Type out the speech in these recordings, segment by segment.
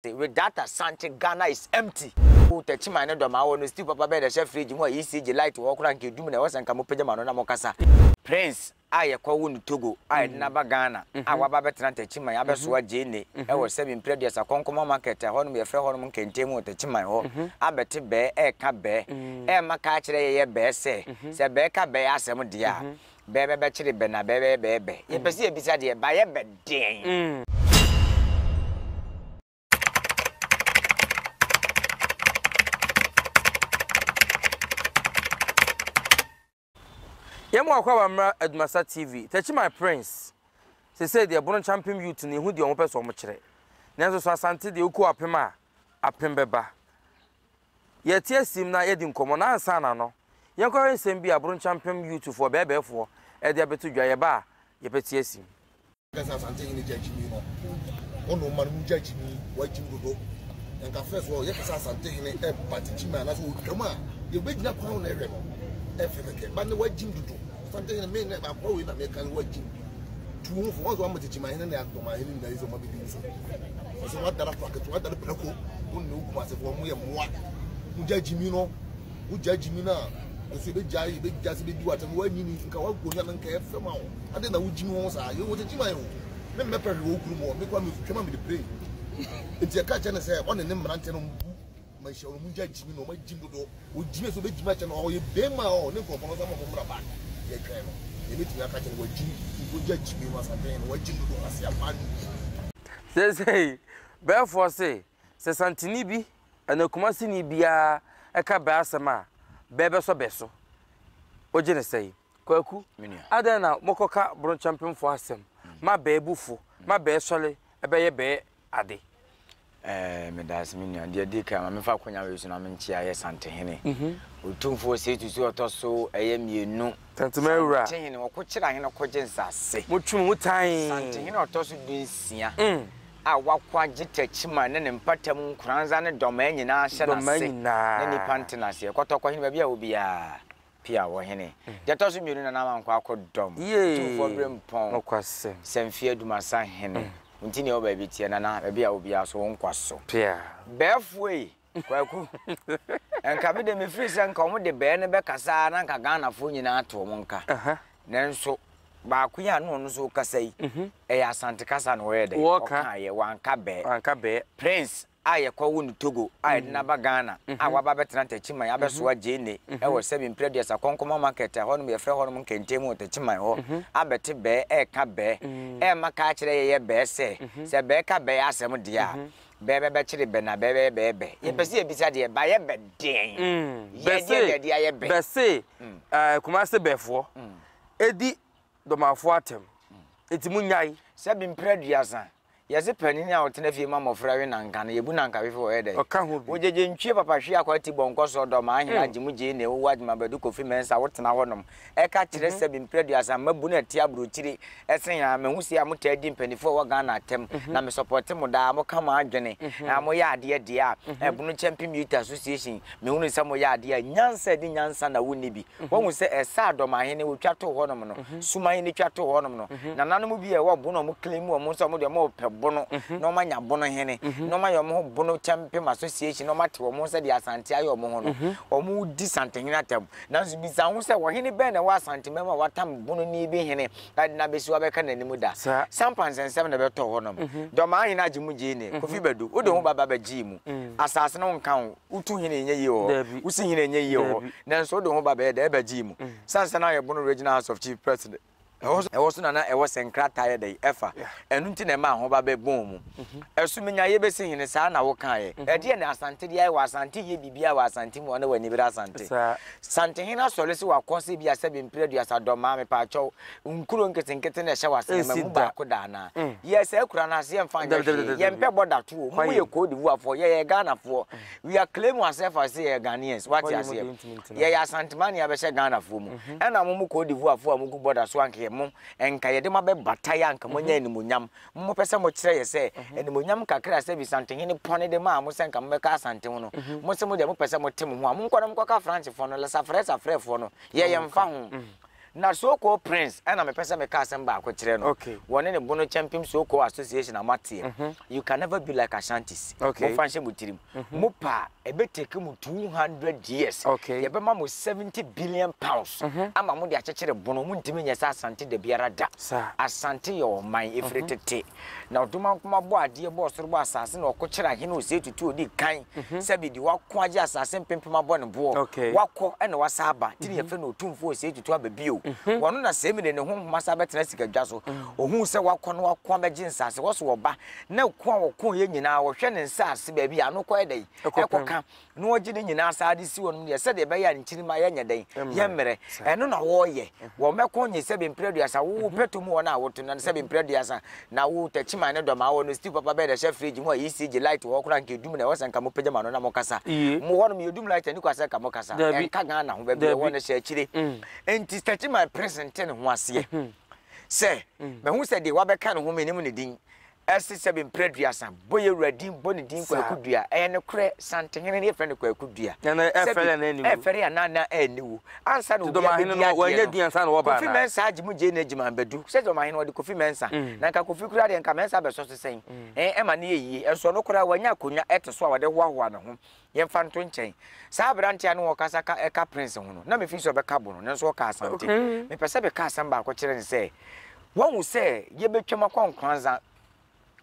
Without Asante Ghana is empty. Wo Techiman ne Dɔmaa wɔ no stew papa bɛn na ɛhyɛ fridge mu a ECG light wɔ hɔ koraa nka edum na ɛwɔ sɛ nka mopagya mo ano na mokasa. Prince a yɛkɔ wo no Togo a yɛde no aba Ghana a waba abɛtena Techiman abɛsoa gyeene wɔ sɛbi mprɛ aduasa Kɔnkɔma market a ɛhɔnom yɛfrɛ hɔnom Nkɛntɛn mu wɔ Techiman hɔ abɛte bɛɛ ɛɛka bɛɛ ɛɛma ka akyerɛ yɛyɛ bɛɛ sɛ sɛ bɛɛ ka bɛɛ asɛm deɛ a Bɛ bɛ bɛkyere bɛ na bɛ bɛyɛ bɛyɛ bɛ. Yɛpɛ sɛ yɛbisa deɛ bayɛ bɛ deɛn? Yɛn mu akɔ aba mmra Adumasa TV. Takyi my prince. Sesei deɛ Bono Kyampem youth no yɛhu deɛ wɔn pɛ sɛ wɔn kyerɛ. Nanso so Asante deɛ wokɔ apem a apem bɛba. Yɛte asim na yɛadi nkɔmmɔ, na ansa na no, yɛnkɔhwɛ nsɛm bi a Boronkyampem Youthfoɔ, Bɛɛbɛɛfoɔ, de abɛto dwa. Yɛba a, yɛbɛte asim. Ka sɛ Asante hene gya gyimi no wo no ma no mu gya gyimi wagyim dodo nka first wɔ yɛka sɛ Asante hene ɛba tikyima anaasɛ ɔtwam a yɛbɛgyina kwan ho na ɛhwɛ no ɛfɛ kɛkɛ ba ne wagyim dodo Asante hene me ne akoa wei na meka no wagyim tu ho fo wɔn sɛ wɔama tikyima hene ne adɔma hene nyinaa yi sɛ wɔn abɛdi wo so Ɔsɛ wadara prakɛtɛ wadara prako wo ne wo kumasefoɔ mo yɛ mmoa mo gya gyimi no wo gya gyimi no a nso ebɛgya ebɛgya sɛ bɛdi w'atɛm woanyini nka woagonya no nka ɛfɛ ma wo ade na wogyimi ho saa yɛ wɔsɛ gyima yɛ o me mmɛpɛ hwee wɔ wo kurom hɔ me kora metwam a mede pray nti ɛka kyɛ ne sɛ ɔne ne mmeranteɛ no mbu Ma nhyia wɔn gya gyimi na wɔn agyim dodo. Ogyimi nso obegyimi akyɛ no ɔyɛ bɛrima a ɔne nkurɔfoɔ no nsa ma wɔn mmra back. Yɛtwɛn no. Yɛbɛtumi aka kyɛ no wagyim nti ogya gyimi no asanten no wagyim dodo ase afa no. Seesei Bɛɛfoɔ se, sɛ Santini bi anaa Kumasini biara ka bɛ asɛm a, bɛ bɛsɔ bɛ so. Wogye no sɛn? Kwaku, adɛn na mokɔka Bronkyɛmpemfoɔ asɛm ma bɛ bo fu, ma bɛ sɔre bɛyɛ bɛ ade? Ɛɛ, meda ase me nua. Deɛ ɛdi kan, ma memfa akwanya wei so na menkyea yɛ Santehene. Otumfoɔ Osei Tutu ɔtɔ so ɛyɛ mmienu. Santehene wura. Santehene, ɔko kyerɛ ahene kɔgye nsase. Motwe mo ho tann. Santehene ɔtɔ so dunsia a wako agye Techiman ne ne mpɔtam Nkoranza ne Dɔmaa nyinaa ahyɛ n'ase na nnipa nte n'aseɛ. Kɔtɔkɔhene, baabi a ɔwɔ biara. Pia wɔ hene. Deɛ ɛtɔ so mmienu Nana Amankwa akɔ dɔm. Otumfoɔ Berempɔn sɛ mfeɛ adumasa hene. Wo nti nea ɛwɔ baabi teɛ Nana, baabi a wɔ biara so wo nkwa so. Bɛɛfoɔ ei, Kwaku, nka me deɛ mefiri sɛ nka wɔn de bɛɛ no bɛkasa ara na nka Ghanafoɔ nyinaa ate wɔn nka. Nanso baako yi a na ɔno nso rekasa yi, ɛyɛ Asante kasa na ɔyɛ dɛ, ɔkaeɛ, wanka bɛɛ. Prince a yɛkɔwo no Togo a yɛde no aba Ghana a waba abɛtena Techiman abɛsoa gyeene wɔ sɛbi mprɛ aduasa Kɔnkɔma market a ɛhɔnom yɛfrɛ hɔnom Nkɛntɛn mu wɔ Techiman hɔ abɛte bɛɛ ɛreka bɛɛ ɛrema ka akyerɛ yɛyɛ bɛɛ sɛ sɛ bɛɛ ka bɛɛ asɛm deɛ a bɛɛ bɛbɛkyere bɛ na bɛɛ bɛyɛ bɛɛ bɛ yɛpɛ sɛ yɛbisa deɛ bayɛ bɛ deɛn yɛ deɛ deɛ de ayɛ bɛ. Bɛse Kumase bɛfoɔ ɛdi Dɔmafoɔ atɛm nti monyae. Sɛbi mprɛ aduasa Yɛse panin a ɔtena fie ma mmɔfra we nanka no, yɛbu nanka hwehwɛ ɔyɛ dɛn? Ɔka ho bi. Wogyegye ntwie papa hwe akwa ti bɔ nkɔsoɔ dɔ maa ahene agye mu gyee nea ɔwɔ adwuma badu Kofi Mensah wotena hɔ nom ɛka kyerɛ sɛbi mprɛ aduasa mma bu na ɛte abrokyire ɛsen aa mahu sei a motaa di mpanifoɔ ɛwɔ Ghana atɛm na me sɔpɔte mo daa moka mo adwene aa moyɛ adeɛ deɛ a ɛbono kyɛmpem youth association mehunu sɛ moyɛ adeɛ a nyansa ɛde nyansa na wonni bi Wahu sɛ ɛsɛ a dɔmahene wɔtwa too hɔnom no, sumahene twa too hɔnom no, nananom bi a ɛwɔ bono a wɔclaim wɔn sɛ wɔn deɛ wɔrepɛ bono na wɔanya bono hene na wɔayɛ wɔn ho bono kyɛmpem association na wɔate wɔn ho sɛdeɛ Asante ayɛ wɔn ho no, wɔredi Santehene atam. Nanso bisa ho sɛ ɔhene bɛn na ɛwɔ Asanteman mu a watam bononi bi hene de no abɛsi hɔ abɛka n'anim da? Sampa nsɛnsɛm na ɛbɛtɔɔ hɔnom. Dɔmahene agye mu gyee ne, Kofi Badu, wode wo ho ba ba bɛgyee mu. Asase no nka ho. Wotu hene ɛnyɛ yie wɔ hɔ. Wosi hene ɛnyɛ yie wɔ hɔ. Nanso wode wo ho ba bɛyɛ dɛ ɛbɛgyee mu. Sane sɛ na ayɛ Bono Regional House of Chief President. Ɛhɔ so na na ɛwɔ sɛ nkrataa yɛ dɛn ɛfa. Ɛno nti na ɛmaa ho ba bɛbɔɔ mu. Ɛso menya yɛbɛsi hene saa na wokaeɛ. Ɛdeɛn na Asante de ayɛ wɔ Asante nyɛ biribiara wɔ Asante mu a na w'ani bere Asante. Santehene asɔre sɛ wakɔ sɛ ebia sɛbe mprɛ aduasa dɔmaa mepaakyɛw nkuro nketenkete na ɛhyɛ w'asene ma mu baako da anaa? Yɛ saa kura no ase yɛmfa nyɛ hwee. Yɛmpɛ bɔda to o. Mo yɛ Cote d'Ivoire foɔ, yɛyɛ Ghana foɔ. We are claim ourselves as sɛ yɛyɛ Ghanaians. Wate aseɛ? Yɛyɛ Asanteman na yɛabɛhyɛ Ghana foɔ mu. Ɛna mo mo Cote d'Ivoire foɔ a mogu bɔda so anka yɛ mo, nka yɛde mo abɛbata yɛ anka moanya animuonyam. Mo mopɛ sɛ mokyerɛ yɛ sɛ animuonyam kakra a sɛbi Santehene pɔne de maa mo sɛ nka mobɛka Asante ho no, mo se mo deɛ mopɛ sɛ mote mo ho a, monkɔ na monkɔka Francefoɔ no, Lasafrɛ Safrɛfoɔ no, yɛ yɛmfa ho. Na Sooko Prince ɛna mepɛ sɛ meka asɛm baako kyerɛ no. Okay. Wɔne ne Bono Kyɛmpem Sooko Association a moateɛ. You can never be like Ashantis. Okay. Momfa nhyɛ mo tirim. Mo pɛ a, ɛbɛ take mo 200 years. Okay. Yɛbɛma mo 70 billion pounds ama mode akyekyere Bono. Montumi nyɛ sɛ Asante da biara da. Saa. Asante yɛ ɔman, ɛfiri tete. Na Ɔdomankoma bɔɔ adeɛ, bɔɔ soro, bɔɔ asase, na ɔko kyerɛɛ ahene Osei Tutu a ɔdi kan sɛ bidi wako agye asase mpempem abɔ ne boɔ. Wakɔ na wasan aba, nti na yɛfrɛ no Otumfoɔ Osei Tutu aba bio. Ɔno na Semine ne honhom asan abɛtena sikadwa so. Ɔhuu sɛ wakɔ na wako abɛgye nsase, hɔ so ɔba, na ko a ɔkoeɛ nyinaa ɔhwɛ ne nsase baabi a ano kɔyɛ dɛn? Ɛkɔka. na wɔgye ne nyinaa saa de si wɔnom deɛ sɛdeɛ ɛbɛyɛ a nkyirimma yɛnyɛ dɛn yɛmmerɛ ɛno na wɔyɛ wɔn mɛko nye sɛbi mprɛ aduasa wo pɛto mu wɔn a woto na sɛbi mprɛ aduasa na wo tɛkyiman ne dɔm awɔ no stew papa bɛyɛ dɛ hyɛ fridge mu a ECG light wɔ hɔ koraa nka edum na ɛwɔ sɛ nka mo pagya mo ano na mo kasa mo hɔ nom yɛdum light ani kwa sɛ nka mo kasa ɛnka Ghana ho baabi ɛwɔ no hyɛ akyire nti tɛkyiman prison te ne ho aseɛ sɛ mahu sɛ deɛ wabɛka ne ho menim ne din Ɛse sɛbe mprɛ aduasa, bɔ yɛ wura din, bɔ ne din Kwaku Dua. Ɛyɛ nokorɛ, Santehene no yɛfrɛ no Kwaku Dua. Sɛbe ɛfɛre anaa na ɛnni Ansa na obi abɛdi adeɛ no, Kofi Mensah agye mu gyee n'adwuma Badu. Sɛ Dɔmahene wɔde Kofi Mensah, na nka Kofi koraa deɛ nka Mensah bɛsɔ so sɛn? Ɛn, ɛma no yɛ yie. Ɛnso ɔno koraa wanya akonnwa ɛte so a wɔde hoahoa ne ho. Yɛmfa nto nkyɛn. Saa aberanteɛ a ne wɔkasa ka ɛka Prince ho no, na mefiri sɛ ɔbɛka bo no, nanso ɔka Asante. Mepɛ sɛ meka asɛm baako kyerɛ no sɛ, Wahu sɛ yɛbɛtwam akɔ Nkoranza,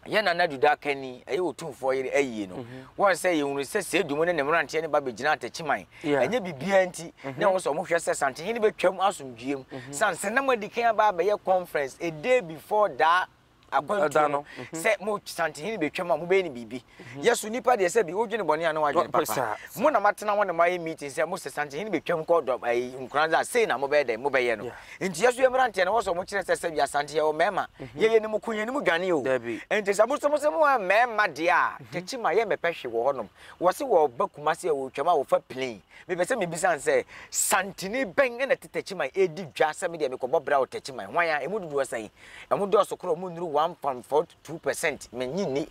yɛn Nana Duda Akanni, ɛyɛ Otumfoɔ yere ayie no. Wahu sɛ yɛhunu sɛ Seidu mu ne ne mmeranteɛ no ba bɛgyinaa Takyiman. Ɛnyɛ biribiara nti, na ɛwɔ sɛ wɔhwɛ sɛ Santehene bɛtwam asomdwoeɛ mu. Sane sɛ na moadi kan aba abɛyɛ conference a day before that akwantuo no sɛ mo santehene bɛtwam a mobɛyɛ no biribi. Yɛ so nipa deɛ sɛ bi wodwene bɔne a na wadwene papa. Mo na matena hɔ na moayɛ meeting sɛ mo sɛ santehene bɛtwam kɔ dɔ ayi Nkoranza a sei na mobɛyɛ dɛn mobɛyɛ no. Nti yɛ so yɛ mmeranteɛ no wɔ sɛ ɔmo kyerɛ sɛ sɛbi Asante yɛwɔ mmarima yɛ yɛ nim ko yɛ nim dwane o. Nti sɛ mo so mo sɛ mo wɔ mmarima deɛ a Tekyima yɛ mɛpɛ hwe wɔ hɔ nom. Wɔ se wɔ ba Kumasi a wɔtwam a wɔfa plane. Mepɛ sɛ mebisa no sɛ Santini bɛn na ɛte Techiman redi dwa sɛ me deɛ mekɔbɔ bra wɔ Techiman? Hwan a? Ɛmu dodoɔ sɛn? Ɛmu dɔɔso koraa ɔmu nnuru 1.42 percent, mennye nni.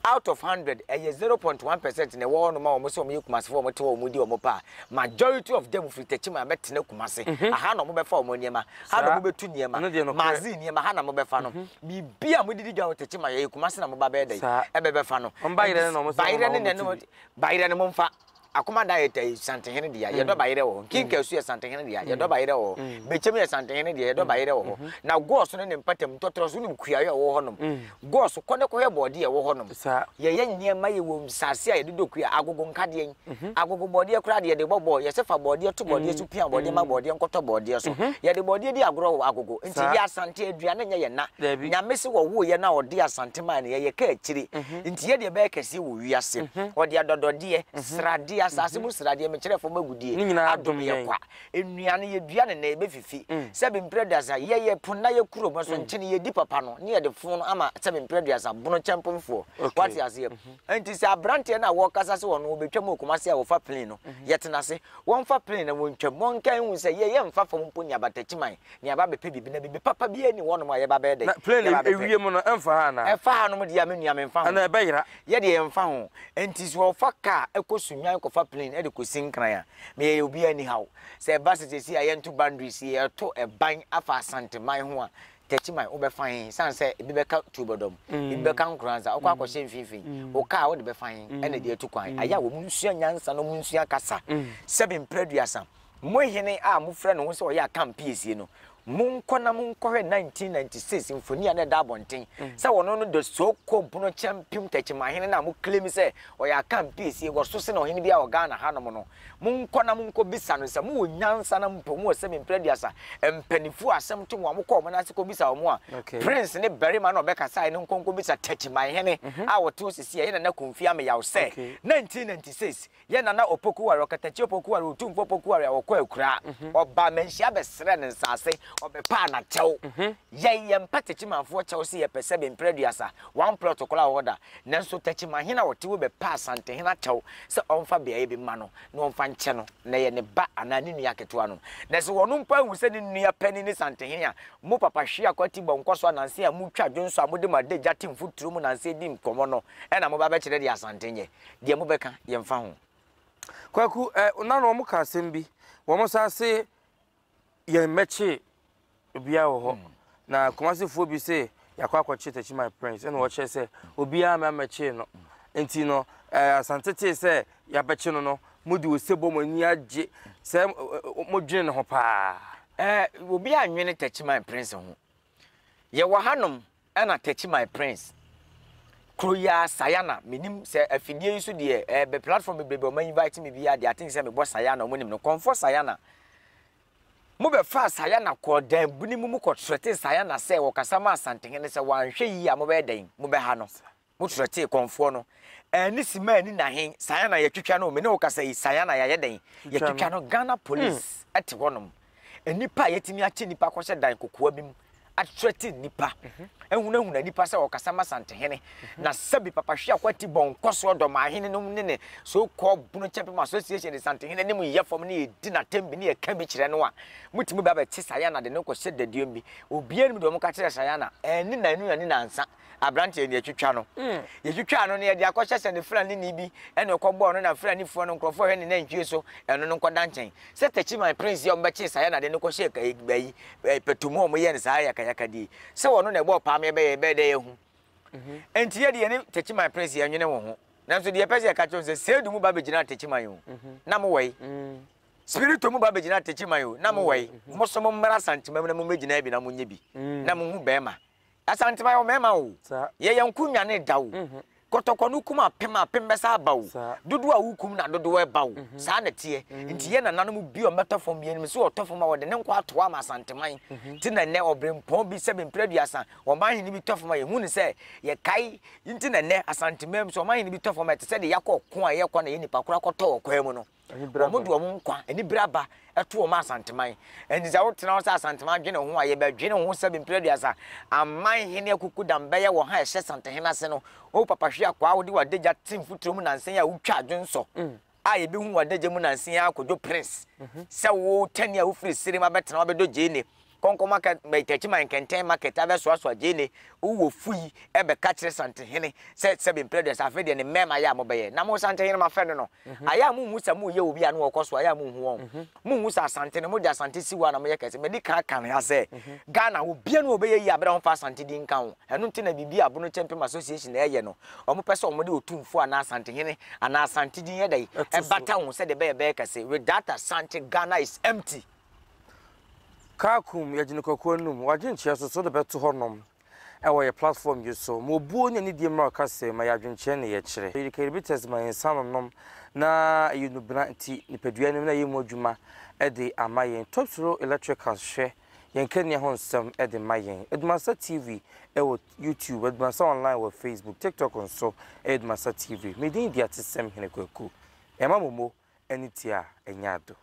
Out of 100, ɛyɛ 0.1 percent na ɛwɔ hɔnom a wɔn sɛ wɔyɛ Kumasefoɔ a wɔte hɔ a wɔdi wɔn pɛ a, majority of them firi Techiman bɛtena Kumase. Aha na wɔbɛfa wɔn nneɛma, ha na wɔbɛtu nneɛma, magazine nneɛma, ha na mobɛfa no. Biribi a mode di dwa wɔ Techiman, ɛyɛ Kumase na moba bɛyɛ dɛn? Ɛbɛbɛfa no. Bayerɛ ne na bayerɛ no momfa. Akoma da yɛ Santehene dea, yɛdɔ bayerɛ wɔ hɔ. Nkinka su yɛ Santehene dea, yɛdɔ bayerɛ wɔ hɔ. Bɛkyɛm yɛ Santehene dea, yɛdɔ bayerɛ wɔ hɔ. Na Gɔɔso ne ne mpɔtam, ntɔtorɔ so, wonim kuayɔ a ɛwɔ hɔnom. Gɔɔso, kɔ ne kɔhwɛ bɔɔdeɛ a ɛwɔ hɔnom. Yɛyɛ nneɛma, yɛwɔ nsase a yɛde dɔ kua, agogo nkadeɛ, agogo bɔɔdeɛ koraa deɛ yɛde bɔ bɔɔl, yɛsɛ fa bɔɔdeɛ to bɔɔdeɛ so, pia bɔɔdeɛ ma bɔɔdeɛ nkɔtɔ bɔɔdeɛ so. Yɛde bɔɔdeɛ di agorɔ wɔ agogo. Nti yɛ Asante, aduane nyɛ yɛn na. Nyame se wɔwoo yɛn a ɔde Asante maa no, yɛyɛ kaa akyire. Nti yɛ deɛ ɛbɛyɛ kɛseɛ wɔ wiase. Ɔde adɔdɔdeɛ, sradeɛ, asase mu sradeɛ, mekyerɛ fam agudeɛ, adom yɛ kwa. Nnuane, yɛdua no nnɛ, ɛbɛfifi. Sɛbe mprɛ aduasa, yɛyɛ po na yɛ kurom nso nkyene, yɛdi papa no, ne yɛde fo no ama sɛbe mprɛ aduasa, bono kyɛmpomfoɔ. Woate aseɛ? Nti sɛ aberanteɛ no a wɔkasa sɛ ɔno ɔbɛtwam wɔ Kumasi a wɔfa plane no, yɛtena ase. Wɔmfa plane na wɔntwam. Wɔnka nhu sɛ yɛ yɛmfa fam mpo ne abatakyiman ne yɛaba abɛpɛ biribi na biribi papa biara nni hɔnom a yɛba abɛyɛ dɛn? Na plane Yɛba abɛpɛ. ewiem no ɛmfa ha anaa? Ɛfa hanom deɛ a me nua memfa ho. Anaa ɛbɛyera? Yɛ deɛ yɛmfa ho. Nti sɛ wɔfa car kɔ Sunnwan kɔfa plane de kɔsi Nkran a, meyɛ obiara nni haw. Sɛ ɛba sɛ seesei a yɛnto boundaries yi, yɛto ɛban afa Asanteman ho a, Techiman wobɛfa he? Sane sɛ ebi bɛka Tuobɔdɔm, ebi bɛka Nkoranza, wokɔ akɔhyɛ mfimfini, wo car wode bɛfa he ɛna de atu kwan? Ayɛ a wɔn nsua nyansa na wɔn nsua kasa. Sɛbe mprɛ aduasa, mo hene a mofrɛ ne ho sɛ ɔyɛ Akan piesie no, monkɔ na monkɔhwɛ 1996 mfoni a na ɛda abɔnten sɛ ɔno no the so called Bono Kyɛmpem Techiman hene no a mo claim sɛ ɔyɛ Akan piesie, wɔso sene ɔhene biara wɔ Ghana hanom no. Monkɔ na monkɔbisa no sɛ, Mowɔ nyansa na mpo mowɔ sɛbe mprɛ aduasa mpaninfoɔ a asɛm to mo a mokɔ wɔn nan ase kɔbisa wɔn a, Prince ne barima no a ɔbɛkasaeɛ no nkɔ nkɔbisa Takyimanhene a ɔte hɔ seesei a yɛn Nana Komfi Ameyaw sɛ, 1996, yɛn Nana Opoku Ware, Ɔkatakyie Opoku Ware, Otumfoɔ Opoku Ware a ɔkɔɔ akuraa, ɔbaa Manhyia bɛsrɛɛ no nsaase, ɔbɛpaa n'akyɛw. Yɛn, yɛmpɛ Takyimanfoɔ kyɛw sɛ yɛpɛ sɛbe mprɛ aduasa, one plot koraa wɔ hɔ da. Nanso Techimanhene a ɔte hɔ bɛpɛ Asantehene akyɛw sɛ ɔmfa beaeɛ bi mma no na ɔmfa nkyɛ no, na ɛyɛ ne ba anaa ne nua ketewa no. Na sɛ ɔno mpo ahu sɛ ne nua panin ne Santehene a, mo papa hwe akwati bɔ nkɔso ananse a motwa dwonsɔ a mode mo adagya te mfuturo mu nanse di nkɔmmɔ no na moba abɛkyerɛ deɛ Asante nyɛ. Deɛ mobɛka, yɛmfa ho. Kwaku, eh, na na wɔn ka asɛm bi, wɔn san se yɛn mmɛkye. Obiara wɔ hɔ. Na Kumasefoɔ bi se yɛakɔ akɔkye Techiman Prince ɛna wɔkyerɛ sɛ obiara mmɛ ammɛkyee no. Nti no eh, Asante tee sɛ yɛabɛkye no no, mode osebɔ mo ani agye sɛ modwene ne ho paa. Eh, obiara nnwene Techiman Prince ho. Yɛwɔ hanom ɛna Techiman Prince. Kuro yi ara Sayana, menim sɛ afidie yi so deɛ eh, bɛ platform bebrebe ɔma invite me biara deɛ I think sɛ mebɔ Sayana, ɔmo nim no. Kɔmfɔ Sayana. Mobɛfaa Sayana kɔɔ dan bunu mu mokɔtrɛtee Sayana sɛ ɔkasa ma Asantehene sɛ wanhwɛ yie a mobɛyɛ dɛn? Mobɛha no. Motrɛtee kɔmfoɔ no. Anni sima anni nahen. Sayana yɛtwitwa no o, me ne wo kasa yi Sayana yɛayɛ dɛn? Yɛtwitwa no. Ghana police te hɔnom. Nnipa a yɛatumi akye nnipa akɔhyɛ dan kokoa bi mu atrɛte nnipa, ahunahuna nnipa sɛ ɔkasa ma Santehene, na sɛbi Papa Hweakwa ti bɔ nkɔsoɔ Dɔmahene nom ne ne so called Bono Kyɛmpem Association de Santehene anim yɛ fam ne yɛdi n'atɛm bi ne yɛka bi kyerɛ no a, motumi ba bɛkye Sayana de no kɔhyɛ daduam bi. Obiara nim deɛ wɔka kyerɛ Sayana, anni nnanu anni nnansa, aberanteɛ no yɛtwitwa no. Yɛtwitwaa no no yɛde akɔhyɛ sɛ ne Fulanini bi ɛna ɔkɔbɔɔ no na Fulanifoɔ no nkurɔfoɔ hwɛ ne nantwie so, ɛno no nkɔda nkyɛn. Sɛ Techiman Prince yi a wɔbɛkyee Sayana de no kɔhyɛɛ ka ayi pɛto mu a wɔyɛɛ no saa yakayakadie yi, sɛ ɔno na ɛbɔɔ paa ma yɛbɛyɛ yɛbɛyɛ dɛ yɛahu. Enti yɛ deɛ yɛne Techiman Prince yɛnwene wo ho. Nanso deɛ yɛpɛ sɛ yɛka kyerɛ wo sɛ Seidu mu ba bɛgyinaa Techiman o, na mowɔ yi. Spirito mu ba bɛgyinaa Techiman o, na mowɔ yi. Mo so mommra Asanteman mu na mommɛgyina bi na monyɛ bi na monhu bɛrima. Asantema yɛ ɔmɛɛma o. Yɛ yɛn nko nwane da o. Kɔtɔkɔ no kum apem a apem bɛsa aba o. Dodoɔ a wokum na dodoɔ ɛba o. Saa na ɛteɛ. Nti yɛ nananom bi a ɔmɛtɔ fam bi anim sɛ ɔtɔ fam a wɔde ne nkwa ato ama Asanteman. Nti na ɛnɛ ɔbrempɔn bi sɛbe mprɛ aduasa ɔmanhene bi tɔ fam a yɛhu no sɛ yɛkae. Nti na ɛnɛ Asanteman mu sɛ ɔmanhene bi tɔ fam a ɛte sɛ deɛ yɛakɔ ɔko a yɛkɔ na yɛ nipa koro akɔtɔ wɔ kwan mu no. Wɔn de wɔn nkwa, anibere aba, to wɔn Asanteman. Enti sɛ wotena hɔ sɛ Asanteman dwene ho a, yɛbɛdwene ho sɛ mprɛ aduasa. Aman hene akukudam bɛyɛ wɔ ha a ɛhyɛ Santehene ase no. O Papa Hweakwaa, wode w'adagya te mfuturo mu nansa yi a wotwa adwensɔ a yɛbɛhu w'adagya mu nansa yi ara Kojo Prince sɛ wo tani a wofiri Serem abɛtena hɔ abɛdɔ gyeene Kɔnkɔ market, Takyiman Nkɛntɛn market abɛsoasoa gyeene wowɔ fui ɛbɛka kyerɛ Santehene sɛ sɛbe mprɛ aduasa afei deɛ ne mmɛɛma yɛ a mobɛyɛ na mo Santehene mafɛ no no Ayɛ a munhu sɛ moreyɛ obi a na ɔkɔ so, ayɛ a munhu wɔn. Munhu sɛ Asante no, mode Asante si hɔ a na moyɛ kɛse. Madi kan aka no ha sɛ, Ghana, obiara nni hɔ a ɔbɛyɛ yie a bere a ɔmfa Asante din nka ho. Ɛno nti na biribi a Bono Kyɛmpem Association reyɛ no, wɔpɛ sɛ wɔde Otumfoɔ anaa Asantehene anaa Asante din yɛ dɛn? Ɛbata ho sɛdeɛ ɛbɛyɛ ɛbɛyɛ kɛse. Without Asante, Ghana is empty. Kaakum, yɛgye no kwaku anum. W'adwenkyerɛ so, so wode bɛto hɔnom? Wɔ yɛ platform yi so. Ma obuo ne anidie mmra ɔkasa mu, ma yɛ adwenkyerɛ ne yɛkyerɛ. Yɛde Cannabis ma yɛn nsa ano nom na ɛyɛ nnubena nti nipadua no mu na ɛyɛ mu adwuma de ama yɛn. Topsoro Electricals hwɛ yɛn kanea ho nsɛm de ma yɛn. Adumasa TV wɔ YouTube, Adumasa Online wɔ Facebook, TikTok nso ɛyɛ Adumasa TV. Me din de Atesɛm Hene Kwaku. Ɛma mo mo ani tia a ɛnyɛ ado.